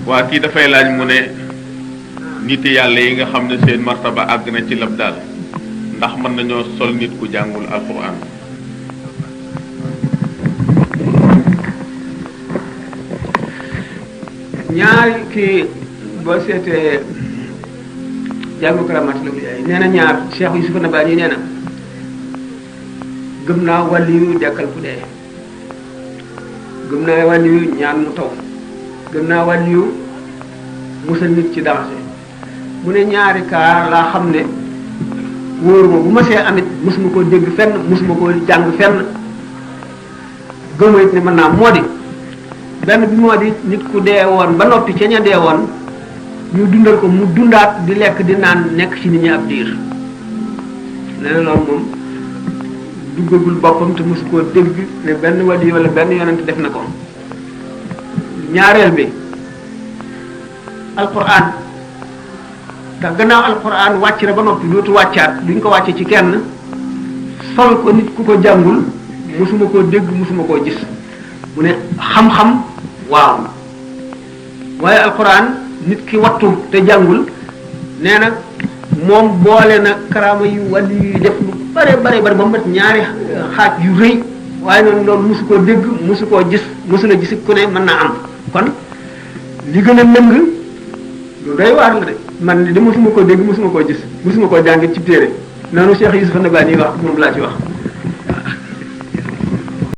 waa kii dafay laaj mu ne nit yàlla yi nga xam ne seen martaba àgg na ci lab daal ndax mën nañoo sol nit ku jàngul alquran. ñaari kii boo seetee jàngu karamat la yaay nee na ñaar Cheikh Youssouf Nabani nee na gëm naa wàlliyu dekkal ku dee, gëm naa wàlliyu ñaan mu taw, gëm naa wàlliyu musal nit ci danger. mu ne ñaari kaar laa xam ne wóoruma bu ma see amit mosuma koo dégg fenn mosuma koo jàng fenn gëma it ne mën naa moo di benn bi moo di nit ku dee woon ba noppi ca ña dee woon ñu dundal ko mu dundaat di lekk di naan nekk ci nit ñi ab diir. nee na loolu moom duggagul boppam te mosu koo dégg ne benn wali wala benn yonent def na ko. ñaareel bi alquran ndax gannaaw alquran wàcc na ba noppi dootu wàccaat duñ ko wàcce ci kenn sol ko nit ku ko jàngul mosuma koo dégg mosuma koo gis. mu ne xam-xam waaw waaye alquran nit ki wattu te jàngul nee na moom boole na karaama yu wàllu yu def lu bare bare bare ba mu mat ñaari xaaj yu rëy waaye noonu loolu mosu koo dégg mosu koo gis mosu la gis ku ne mën naa am. kon li gën a lëng lu doy waar la de man de mosuma koo dégg mosuma koo gis mosuma koo jàngit ci téere noonu Cheikh Youssouf Nabani wax moom laa ci wax.